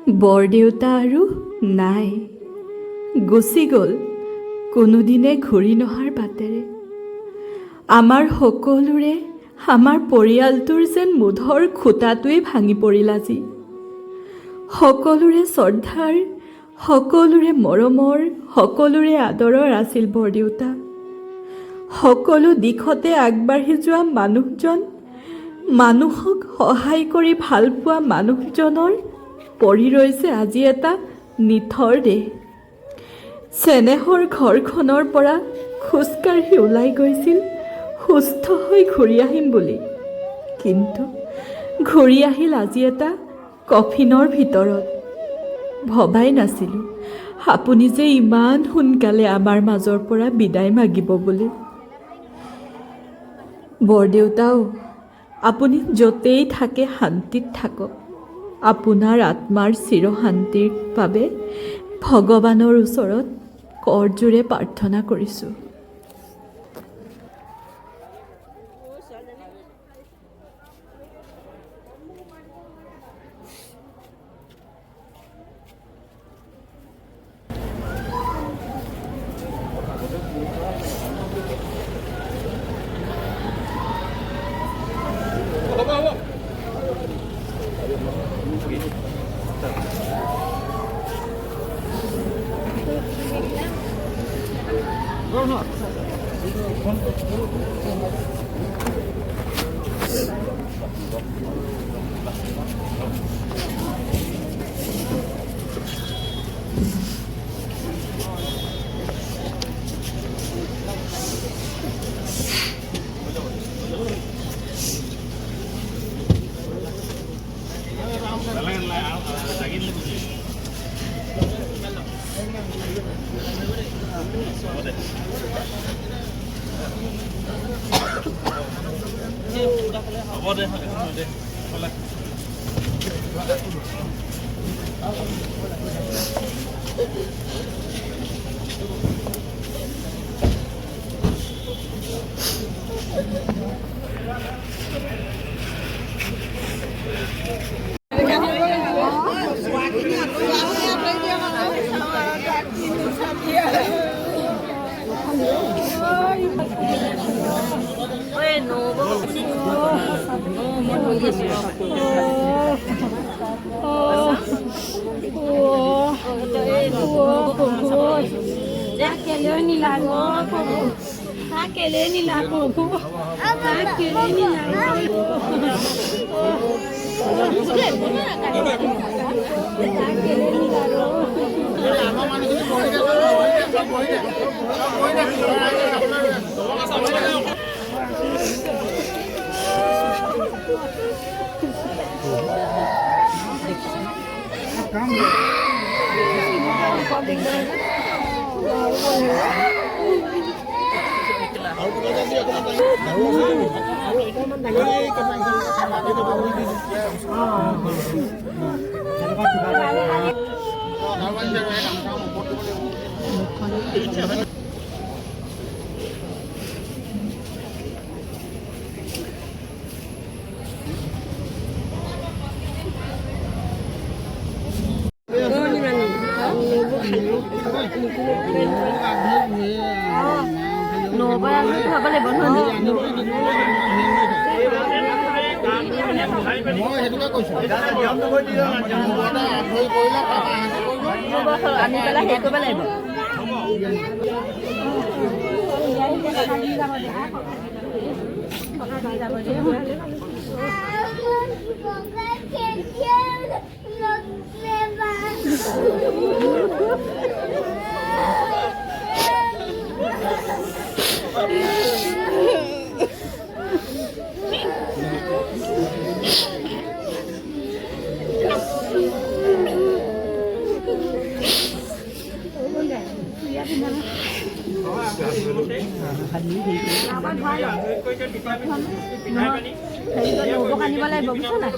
বৰদেউতা আৰু নাই, গুচি গ'ল কোনোদিনে ঘূৰি নহাৰ বাটেৰে। আমাৰ সকলোৰে, আমাৰ পৰিয়ালটোৰ যেন মুধৰ খুঁটাটোৱেই ভাঙি পৰিল আজি। সকলোৰে শ্ৰদ্ধাৰ, সকলোৰে মৰমৰ, সকলোৰে আদৰৰ আছিল বৰদেউতা। সকলো দিশতে আগবাঢ়ি যোৱা মানুহজন, মানুহক সহায় কৰি ভাল পোৱা মানুহজনৰ পৰি ৰৈছে আজি এটা নিথৰ দেহ। চেনেহৰ ঘৰখনৰ পৰা খোজকাঢ়ি ওলাই গৈছিল সুস্থ হৈ ঘূৰি আহিম বুলি, কিন্তু ঘূৰি আহিল আজি এটা কফিনৰ ভিতৰত। ভবাই নাছিলোঁ আপুনি যে ইমান সোনকালে আমাৰ মাজৰ পৰা বিদায় মাগিব বুলি। বৰদেউতাও, আপুনি য'তেই থাকে শান্তিত থাকক। আপোনাৰ আত্মাৰ চিৰশান্তিৰ বাবে ভগৱানৰ ওচৰত কৰযোৰে প্ৰাৰ্থনা কৰিছোঁ। আনি পেলাই হেৰি কৰিব লাগিব। আনিব লাগিব, বুজিছ নাই?